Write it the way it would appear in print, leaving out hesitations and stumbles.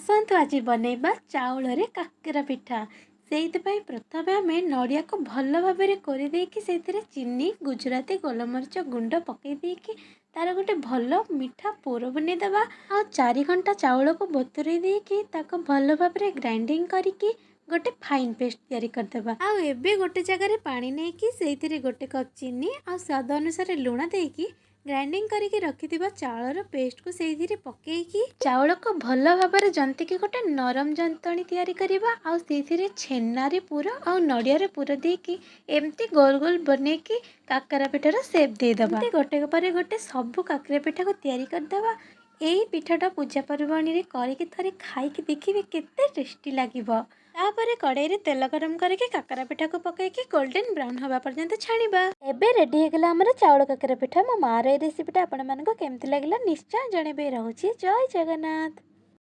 ଆସନ୍ତୁ, ଆଜି ବନେଇବା ଚାଉଳରେ କାକରା ପିଠା। ସେଇଥିପାଇଁ ପ୍ରଥମେ ଆମେ ନଡ଼ିଆକୁ ଭଲ ଭାବରେ କୋରିଦେଇକି, ସେଇଥିରେ ଚିନି, ଗୁଜୁରାତି, ଗୋଲମରିଚ ଗୁଣ୍ଡ ପକାଇ ଦେଇକି ତାର ଗୋଟେ ଭଲ ମିଠା ପୁର ବନେଇଦେବା। ଆଉ 4 ଘଣ୍ଟା ଚାଉଳକୁ ବତୁରେଇ ଦେଇକି ତାକୁ ଭଲ ଭାବରେ ଗ୍ରାଇଣ୍ଡିଙ୍ଗ କରିକି ଗୋଟେ ଫାଇନ୍ ପେଷ୍ଟ ତିଆରି କରିଦେବା। ଆଉ ଏବେ ଗୋଟେ ଜାଗାରେ ପାଣି ନେଇକି ସେଇଥିରେ 1 କପ୍ ଚିନି ଆଉ ସ୍ୱାଦ ଅନୁସାରେ ଲୁଣ ଦେଇକି ଗ୍ରାଇଣ୍ଡିଙ୍ଗ କରିକି ରଖିଥିବା ଚାଉଳର ପେଷ୍ଟକୁ ସେଇଥିରେ ପକେଇକି ଚାଉଳକୁ ଭଲ ଭାବରେ ଜନ୍ତିକି ଗୋଟେ ନରମ ଯନ୍ତଣୀ ତିଆରି କରିବା। ଆଉ ସେଇଥିରେ ଛେନାରେ ପୁର ଆଉ ନଡ଼ିଆରେ ପୁର ଦେଇକି ଏମିତି ଗୋଲ ଗୋଲ ବନେଇକି କାକରା ପିଠାର ସେପ୍ ଦେଇଦେବା। ଏମିତି ଗୋଟେ ପରେ ଗୋଟେ ସବୁ କାକରା ପିଠାକୁ ତିଆରି କରିଦେବା। ଏଇ ପିଠାଟା ପୂଜା ପର୍ବାଣିରେ କରିକି ଥରେ ଖାଇକି ଦେଖିବେ, କେତେ ଟେଷ୍ଟି ଲାଗିବ। ତାପରେ କଡ଼େଇରେ ତେଲ ଗରମ କରିକି କାକରା ପିଠାକୁ ପକେଇକି ଗୋଲ୍ଡେନ୍ ବ୍ରାଉନ୍ ହେବା ପର୍ଯ୍ୟନ୍ତ ଛାଣିବା। ଏବେ ରେଡ଼ି ହେଇଗଲା ଆମର ଚାଉଳ କାକରା ପିଠା। ମୋ ମାଆର ଏଇ ରେସିପିଟା ଆପଣମାନଙ୍କୁ କେମିତି ଲାଗିଲା, ନିଶ୍ଚୟ ଜଣେଇବେ। ରହୁଛି, ଜୟ ଜଗନ୍ନାଥ।